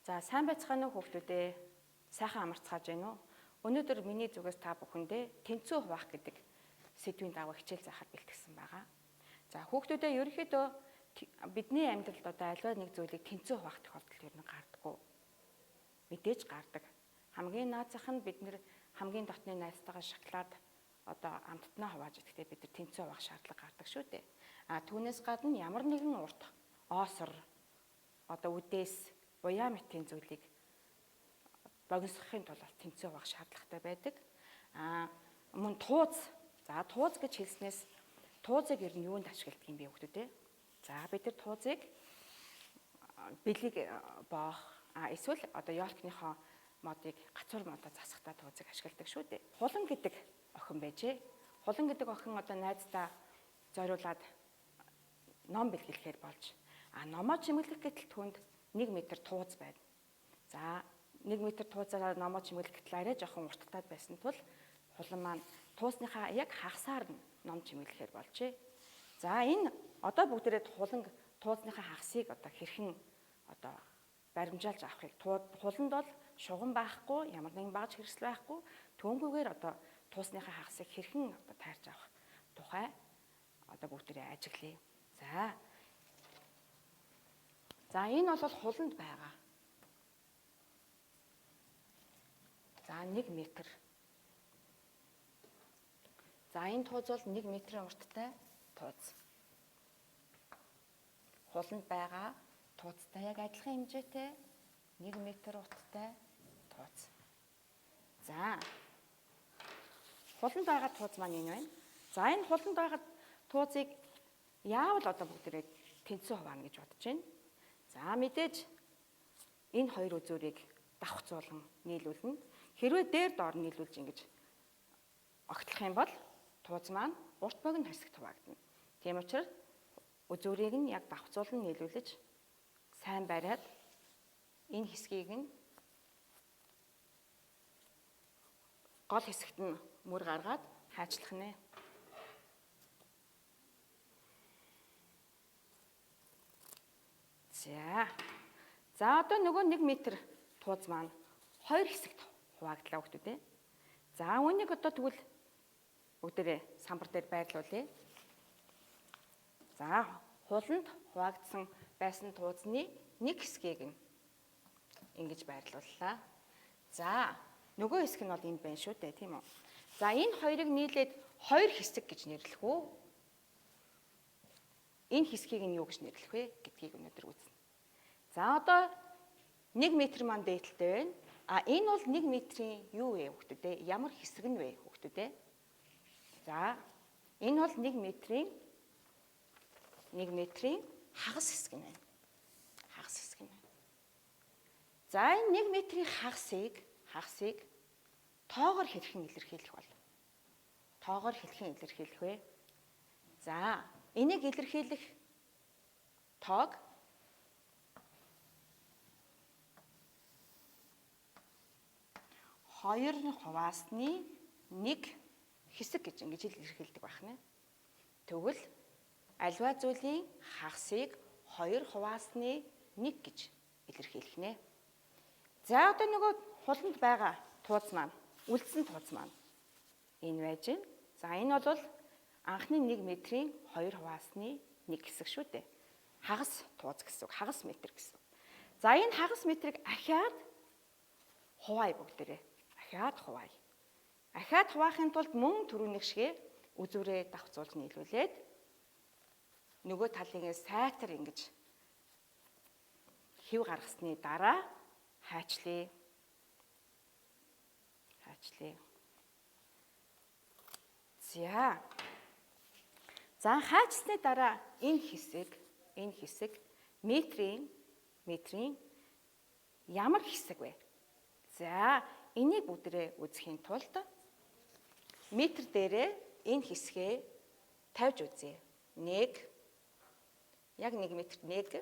За сайн байцгаана уу хүүхдүүдээ. Сайхан амарцгааж байна уу? Өнөөдөр миний зүгээс та бүхэндээ тэнцүү хуваах гэдэг сэдвийн дагуу хичээл заахаар бэлтгэсэн байгаа. За хүүхдүүдээ ерөнхийдөө бидний амьдралд одоо аливаа нэг зүйлийг тэнцүү хуваах тохиолдол ер нь гардаггүй. Мэдээж гардаг. Хамгийн наад зах нь бид нэр хамгийн дотны найзтайгаа шоколад одоо амттнаа хувааж идэхдээ бид нар тэнцүү хуваах шаардлага гардаг шүү дээ. А түүнээс гадна ямар нэгэн урт оосор одоо үдээс буяа мэтийн зүйлийг богиносгохын тулд тэнцүү хуваах шаардлагатай байдаг. А мөн тууз. За тууз гэж хэлснээс туузыг ер нь юунд ашигладаг юм бэ хүүхдүүд ээ? За бид нар туузыг бэлэг боох эсвэл одоо ёлкныхоо модыг гацуур модоо засахдаа туузыг ашигладаг шүү дээ. Хулан гэдэг охин байжээ. Хулан гэдэг охин одоо найздаа зориулаад ном бэлгэлэхээр болж номоо чимэглэх гэтэл түүнд 1 м тууз байна. За 1 м туузаараа номоо чимэглэх гэтэл арай жоохон урттаад байсан тул хулан маань туусныхаа яг хагасаар нь ном чимэглэхээр болжээ. За энэ одоо бүгдээрээ хулан туузныхаа хагасыг одоо хэрхэн одоо баримжаалж авахыг хуланд бол шугам байхгүй, ямар нэгэн багж хэрэгсэл байхгүй, түүнгүүгээр одоо туусныхаа хагасыг хэрхэн одоо тайрч авах тухай одоо бүгдээрээ ажиглая. За. За энэ бол хуланд байгаа. За 1 м. За энэ тууз бол 1 м-ийн урттай тууз. Хуланд байгаа тууцтай яг адилхан хэмжээтэй 1 м урттай тууз. За. Хуланд байгаа тууз маань энэ байна. За энэ хуланд байгаа туузыг яавал одоо бүгдээрээ тэнцүү хуваана гэж бодож байна. За мэдээж энэ хоёр үзүүрийг давхцуулан нийлүүлнэ. Хэрвээ дээр доор нийлүүлж ингэж огтлох юм бол тууз маань урт богино хэсэгт хуваагдана. Тийм учраас үзүүрийг нь яг давхцуулан нийлүүлж сайн бариад энэ хэсгийг нь гол хэсэгт нь мөр гаргаад хаачлах нэ. За. За одоо нөгөө 1 м тууз маань хоёр хэсэгт хуваагдлаа хүүхдүүд ээ. За үүнийг одоо тэгвэл бүгдээрээ самбар дээр байрлуулъя. За хуланд хуваагдсан байсан туузны нэг хэсгийг нь ингэж байрлууллаа. За нөгөө хэсэг нь бол энд байна шүү дээ, тийм үү? За энэ хоёрыг нийлээд хоёр хэсэг гэж нэрлэх үү? Энэ хэсгийг нь юу гэж нэрлэх вэ гэдгийг өнөөдөр үзнэ. За одоо 1 м маань дээдэлтэй байна. А энэ бол 1 м-ийн юу вэ хүүхдүүд ээ? Ямар хэсэг нь вэ хүүхдүүд ээ? За энэ бол 1 м-ийн 1 м-ийн хагас хэсэг нь байна. Хагас хэсэг нь байна. За энэ 1 м-ийн хагасыг тоогоор хэрхэн илэрхийлэх бол? Тоогоор хэрхэн илэрхийлэх вэ? За энийг илэрхийлэх тоог хоёр хуваасны нэг хэсэг гэж ингэж илэрхийлдэг байх нэ. Тэгвэл аливаа зүйлийн хагасыг хоёр хуваасны нэг гэж илэрхийлэх нэ. За одоо нөгөө хуланд байгаа тууз маань, үлдсэн тууз маань энэ байж байна. За энэ бол анхны 1 м-ийн хоёр хуваасны нэг хэсэг шүү дээ. Хагас тууз гэсэн үг, хагас метр гэсэн. За энэ хагас метрийг ахиад хуваая бүгдээрээ. Ахиад хуваая. Ахиад хуваахын тулд мөн түрүүнийх шигээ үзүүрээ давхцуулж нийлүүлээд нөгөө талын сайтар ингэж хэв гаргасны дараа хаачлаа. Хаачлаа. За. За хаачсны дараа энэ хэсэг метрийн ямар хэсэг вэ? За энийг бүгдээрээ үзэхийн тулд метр дээрээ энэ хэсгээ тавьж үзье. 1 яг 1 метрт 1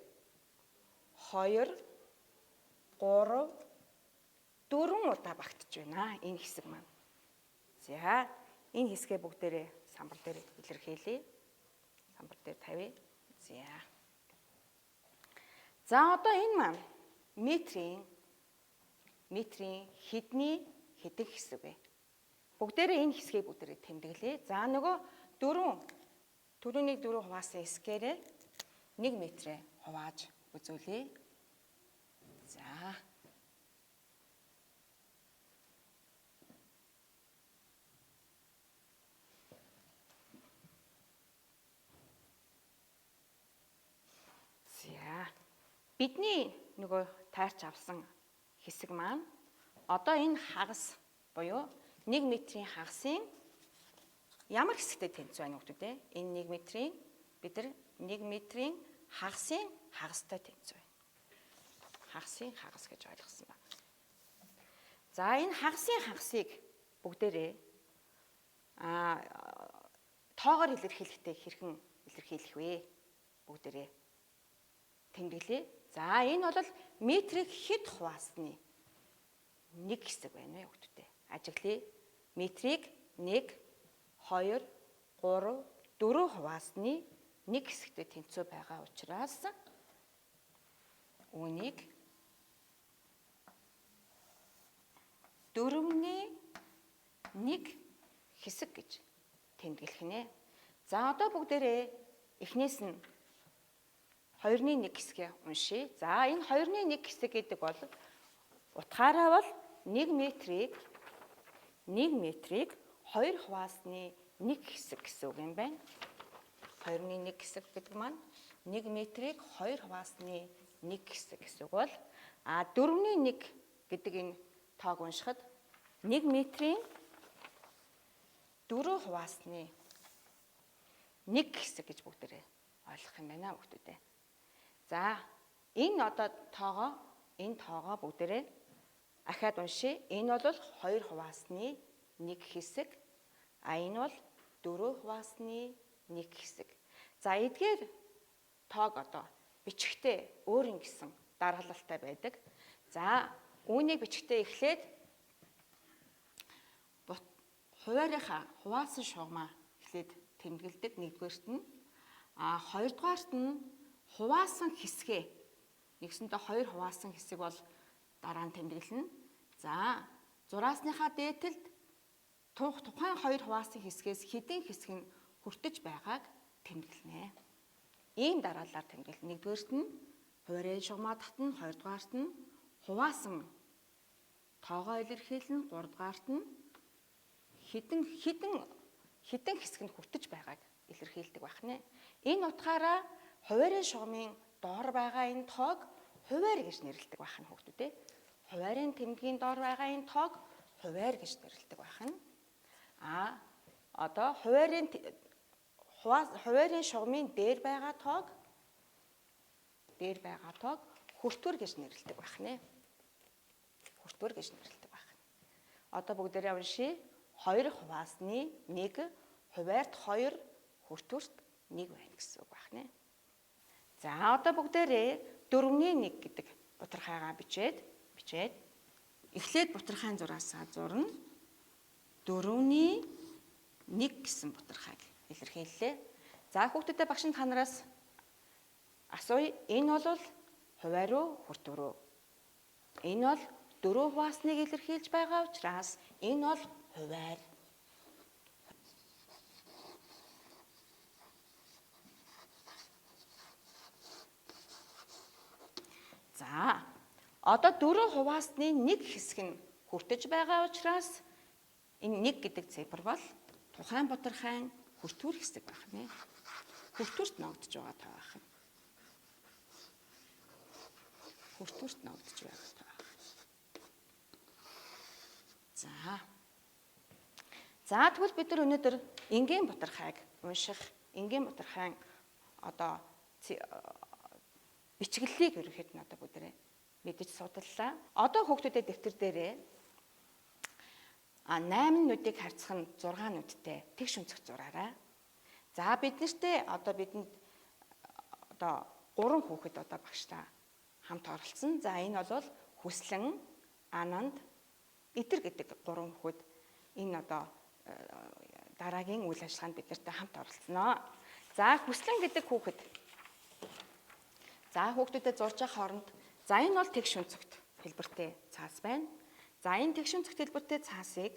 2 3 4 удаа багтж байна энэ хэсэг маань. За энэ хэсгээ бүгдээрээ самбар дээр илэрхийлье. Самбар дээр тавья. За. За одоо энэ маань метрийн метрийн хэдний хэдэн хэсэг вэ? Бүгдээрээ энэ хэсгийг бүгдээрээ тэмдэглэе. За нөгөө 4 түрүүнийг 4 хуваасан хэсгээрээ 1 метрээ хувааж үзүүлье. За. За. Бидний нөгөө тайрч авсан хэсэг маань одоо энэ хагас буюу 1 метрийн хагасын ямар хэсэгтэй тэнцүү байна хүмүүс ээ? Энэ 1 метрийн бид нар 1 метрийн хагасын хагастай тэнцүү байна. Хагасын хагас гэж ойлгосон байна. За энэ хагасын хагасыг бүгдээрээ тоогоор илэрхийлэхдээ хэрхэн илэрхийлэх вэ? Бүгдээрээ тэмдэглэе. За энэ бол метрийг хэд хуваасны нэг хэсэг байна вэ хүүхдүүдээ? Ажиглая. Метрийг 1 2 3 4 хуваасны нэг хэсэгтэй тэнцүү байгаа учраас үүнийг 4-ний 1 хэсэг гэж тэмдэглэх нэ. За одоо бүгдээрээ эхнээс нь 2-ны 1 хэсгээ уншъя. За энэ 2-ны 1 хэсэг гэдэг бол утгаараа бол 1 метрийг 1 метрийг 2 хуваасны 1 хэсэг гэсэн үг юм байна. 2-ны 1 хэсэг гэдэг маань 1 метрийг 2 хуваасны 1 хэсэг гэсэн үг бол 4-ний 1 гэдэг энэ тоог уншихад 1 метрийн 4 хуваасны 1 хэсэг гэж бүгдээрээ ойлгох юм байна хүүхдүүдээ. За энэ одоо тоогоо энэ тоогоо бүгдээрээ ахиад уншъя. Энэ бол 2 хуваасны 1 хэсэг, а энэ бол 4 хуваасны 1 хэсэг. За эдгээр тоог одоо бичгтээ өөр ингэсэн дараалалтай байдаг. За үүнийг бичгтээ эхлээд хуваарийнхаа хуваасан шугамаа эхлээд тэмдэглэдэг нэгдүгээрт нь, а хоёрдугаарт нь хуваасан хэсгээ нэгсэндээ 2 хуваасан хэсэг бол дараа нь тэмдэглэнэ. За зураасныхаа дээдэлд тухайн 2 хуваасан хэсгээс хэдэн хэсэг нь хүртэж байгааг тэмдэглэнэ. Ийм дараалалаар тэмдэглэнэ. Нэгдүгээрт нь хуваарийн шугамаа татна, хоёрдугаарт нь хуваасан тоогоо илэрхийлнэ, гуравдугаарт нь хэдэн хэсэг нь хүртэж байгааг илэрхийлдэг байх нэ. Энэ утгаараа хуваарийн шугамын доор байгаа энэ тоог хуваар гэж нэрлэдэг байх нь хүүхдүүд ээ. Хуваарийн тэмдгийн доор байгаа энэ тоог хуваар гэж нэрлэдэг байх нь. А одоо хуваарийн шугамын дээр байгаа тоог хүртвэр гэж нэрлэдэг байх нэ. Хүртвэр гэж нэрлэдэг байх нь. Одоо бүгдээрээ уншъя. 2 хуваасны 1 хуваарт 2 хүртвэрт 1 байна гэсэн үг байх нэ. За одоо бүгдээрээ 4-ний 1 гэдэг бутархайгаа бичээд эхлээд бутархайн зураасаа зурна. 4-ний 1 гэсэн бутархайг илэрхийллээ. За хүүхдүүдээ багш нь та нараас асууя. Энэ бол хуваар уу хүртвэр үү? Энэ бол 4 хуваасныг илэрхийлж байгаа учраас энэ бол хуваар. За одоо 4 хуваасны 1 хэсэг нь хүртэж байгаа учраас энэ 1 гэдэг цифр бол тухайн бутархайн хүртвэр хэсэг байх нэ. Хүртвэрт ногдож байгаа тоо байх нь. Хүртвэрт ногдож байгаа тоо байх. За. За тэгвэл бид нар өнөөдөр энгийн бутархайг унших, энгийн бутархайн одоо бичгэллийг ерөнхийд нь одоо бүгдээрээ мэдэж судаллаа. Одоо хүүхдүүдэд дэвтэр дээрээ 8 нүдийг харьцах нь 6 нүдтэй тэгш өнцөг зураарай. За бид нартэй одоо бидэнд одоо 3 хүүхэд одоо багштай хамт оролцсон. За энэ бол Хүслэн, Ананд, Итэр гэдэг 3 хүүхэд энэ одоо дараагийн үйл ажиллагаанд бид нартай хамт оролцсноо. За Хүслэн гэдэг хүүхэд. За хүүхдүүдэд зурж байгаа хооронд за энэ бол тэгш өнцөгт. хэлбэртэй цаас байна. За энэ тэгш өнцөгт хэлбэртэй цаасыг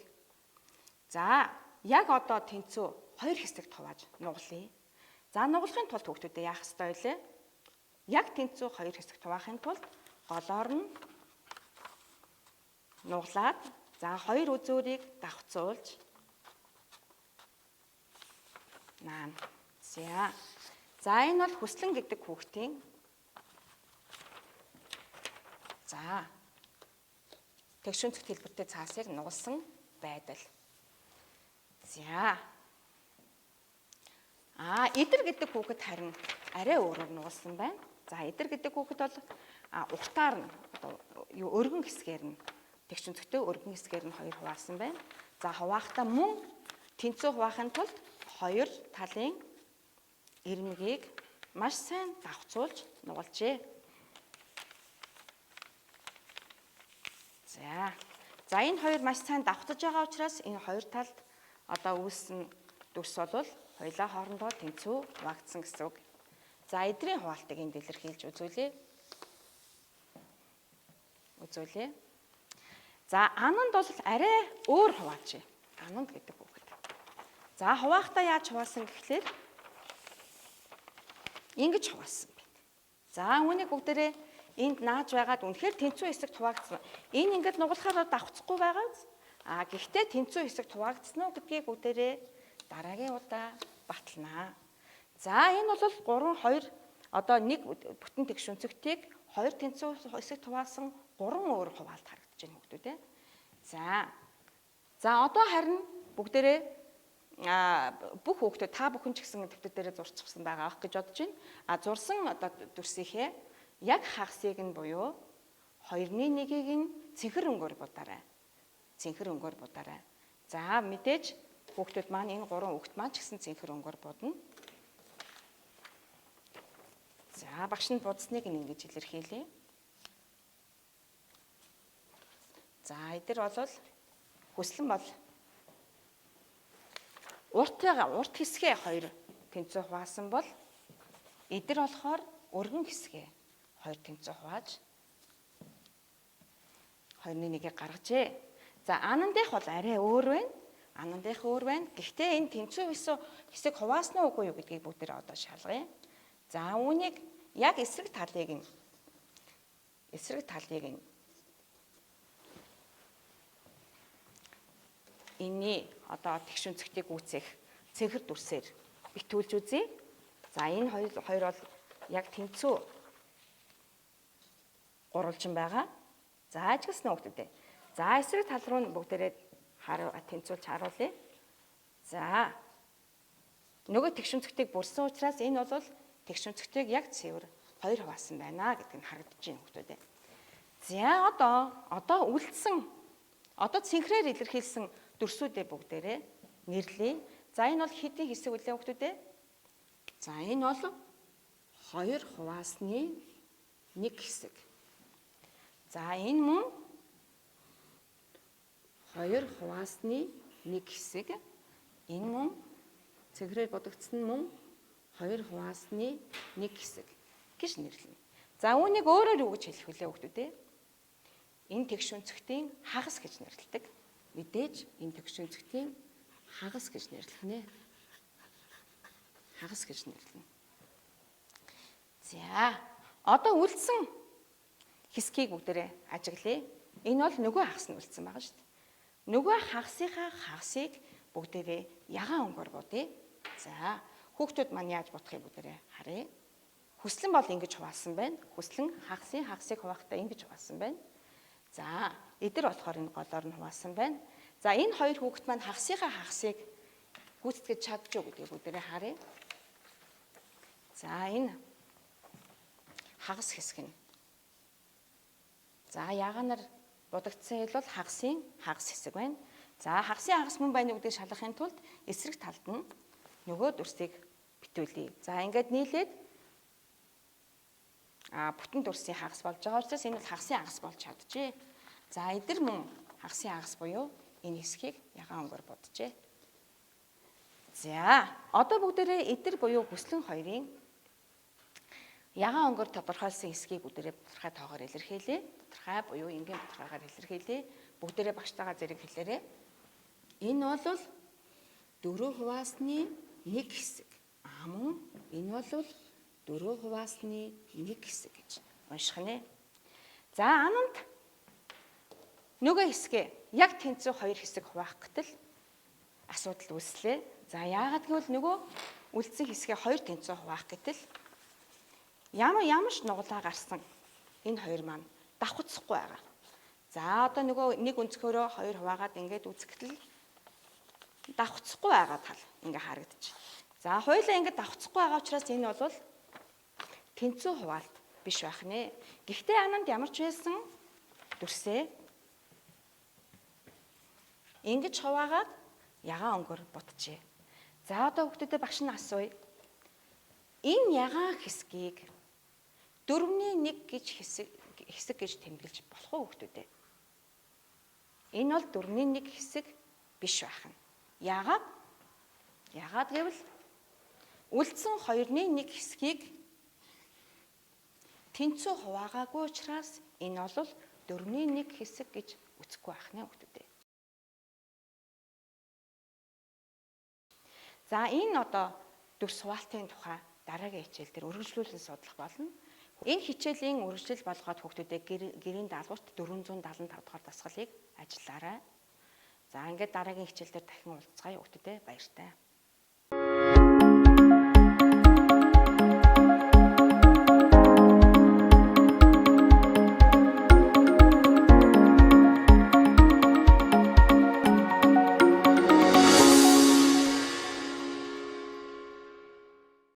за яг одоо тэнцүү хоёр хэсэгт хувааж нуглая. За нуглахын тулд хүүхдүүдээ яах ёстой вэ? Яг тэнцүү хоёр хэсэгт хуваахын тулд голоор нь нуглаад за хоёр үзүүрийг давхцуулж наана. За. За энэ бол хүслэн гэдэг хүүхдийн за тэгш өнцөгт хэлбэртэй цаасыг нугалсан байдал. За. Эдэр гэдэг хүүхэд харин арай өөрөөр нугалсан байна. За эдэр гэдэг хүүхэд бол уртаар нь одоо юу өргөн хэсгээр нь тэгш өнцөгтэй өргөн хэсгээр нь хоёр хуваасан байна. За хуваахтаа мөн тэнцүү хуваахын тулд хоёр талын ирмэгийг маш сайн давхцуулж нугалжээ. За. За энэ хоёр маш сайн давхцаж байгаа учраас энэ хоёр талд одоо үүссэн дүрс бол хоёулаа хоорондоо тэнцүү хуваагдсан гэсэн үг. За эдрийн хуваалтыг энд илэрхийлж үзүүлье. За ананд бол арай өөр хуваажээ. Ананд гэдэг хүүхэд. За хуваахтаа яаж хуваасан гэхлээр ингэж хуваасан байна. За үүнийг бүгдээрээ энд нааж байгаад үнэхээр тэнцүү хэсэгт хуваагдсан. Энэ ингээд нугалахаар давхцахгүй байгааз. А гэхдээ тэнцүү хэсэгт хуваагдсан уу гэдгийг бүгдээрээ дараагийн удаа баталнаа. За энэ бол 3 2 одоо нэг бүтэн тэгш өнцөгтийг хоёр тэнцүү хэсэгт хуваасан 3 өөр хуваалт харагдаж байна хүүхдүүд ээ. За. За одоо харин бүгдээрээ бүх хүүхдүүд та бүхэн ч гэсэн дэвтэр дээрээ зурчихсан байгаа ах гэж бодож байна. А зурсан одоо дүрсийнхээ яг хагасыг нь буюу 2-ны 1-ийг нь цэнхэр өнгөөр будаарай. Цэнхэр өнгөөр будаарай. За мэдээж хүүхдүүд маань энэ 3 хүүхд маань ч гэсэн цэнхэр өнгөөр будна. За багш нь будсныг ингэж илэрхийлье. За эдгээр бол хүслэн бол урт хэсгээ хоёр тэнцүү хуваасан бол эдгээр болохоор өргөн хэсгээ хоёр тэнцүү хувааж 2-ны 1-ийг гаргажээ. За анандынх бол арай өөр байна. Анандынх өөр байна. Гэхдээ энэ тэнцүү хэсэг хуваасан уу үгүй юу гэдгийг бүгдээр одоо шалгая. За үүнийг яг эсрэг талыг нь энэний одоо тэгш өнцөгтийг үүсгэх цэнхэр дүрсээр битүүлж үзье. За энэ хоёр бол яг тэнцүү гурвалжин байгаа. За ажигласан хүүхдүүдээ. За эсрэг тал руу бүгдээрээ тэнцүүлж харуулъя. За нөгөө тэгш өнцөгтийг бүрсэн учраас энэ бол тэгш өнцөгтийг яг цэвэр хоёр хуваасан байна гэдг нь харагдаж байна хүүхдүүдээ. За одоо үлдсэн одоо цэнхрээр илэрхийлсэн дүрсүүдээ бүгдээрээ нэрлэе. За энэ бол хэдийн хэсэг үлээ хүүхдүүдээ? За энэ бол 2 хуваасны 1 хэсэг. За энэ мөн 2 хуваасны 1 хэсэг. Энэ мөн цэнхрээр бодогдсон мөн 2 хуваасны 1 хэсэг гэж нэрлэнэ. За үүнийг өөрөөр юу гэж хэлэх вүлээ хүүхдүүдээ? Энэ тэгш өнцөгтийн хагас гэж нэрлэдэг. Мэдээж энэ тэгш өнцөгтийн хагас гэж нэрлэнэ. Хагас гэж нэрлэнэ. За одоо үлдсэн хэсгийг бүгдээрээ ажиглая. Энэ бол нөгөө хагас нь үлдсэн байгаа шүү дээ. Нөгөө хагасынхаа хагасыг бүгдээрээ ягаан өнгөөр будъя. За хүүхдүүд маань яаж будахыг бүгдээрээ харъя. Хүслэн бол ингэж хуваасан байна. Хүслэн хагасын хагасыг хуваахтаа ингэж хуваасан байна. За эдэр болохоор энэ голоор нь хуваасан байна. За энэ хоёр хүүхэд маань хагасынхаа хагасыг гүйцэтгэж чадчих уу гэдгийг бүгдээрээ харъя. За энэ хагас хэсэг нь. За ягаанаар будагдсан хэл бол хагасын хагас хэсэг байна. За хагасын хагас мөн байна уу гэдгийг шалгахын тулд эсрэг талд нь нөгөө дүрсийг битүүлье. За ингээд нийлээд бүтэн дүрсийн хагас болж байгаа учраас энэ бол хагасын хагас болж чаджээ. За эдэр мөн хагасын хагас буюу энэ хэсгийг ягаан өнгөөр буджээ. За одоо бүгдээрээ эдэр буюу хүслэн хоёрын Ягаан өнгөөр тодорхойлсон хэсгийг бүгдээрээ тодорхой тоогоор илэрхийлье. Тодорхой буюу энгийн тодорхойгоор илэрхийлье. Бүгдээрээ багштайгаа зэрэг хэлээрэй. Энэ бол 4 хуваасны 1 хэсэг. Аа мөн энэ бол 4 хуваасны 1 хэсэг гэж унших нэ. За ананд нөгөө хэсгээ яг тэнцүү 2 хэсэг хуваах гэтэл асуудал үүслээ. За яагаад гэвэл нөгөө үлдсэн хэсгээ 2 тэнцүү хуваах гэтэл ямар ч нуглаа гарсан энэ хоёр маань давхцахгүй байгаа. За одоо нөгөө нэг өнцгөөрөө 2 хуваагаад ингээд үзэхдээ давхцахгүй байгаа тал ингээ харагдчих. За хоёулаа ингээ давхцахгүй байгаа учраас энэ бол тэнцүү хуваалт биш байх нэ. Гэхдээ ананд ямар ч байсан дүрсээ ингэж хуваагаад ягаан өнгөөр буджээ. За одоо хүүхдүүдэд багш нь асууя. Энэ ягаан хэсгийг 4-ний 1 гэж хэсэг гэж тэмдэглэж болох уу хүүхдүүдээ? Энэ бол 4-ний 1 хэсэг биш байх нь. Яагаад? Яагаад гэвэл үлдсэн 2-ны 1 хэсгийг тэнцүү хуваагаагүй учраас энэ бол 4-ний 1 хэсэг гэж үзэхгүй байх нэ хүүхдүүдээ. За энэ одоо дүрс хуваалтын тухай дараагийн хичээл дээр үргэлжлүүлэн судлах болно. Энэ хичээлийн үргэлжлэл болгоод хүүхдүүдэд гэрийн даалгаварт 475 дугаар дасгалыг ажиллаарай. За ингээд дараагийн хичээл дээр дахин уулзцгаая хүүхдүүдээ, баяртай.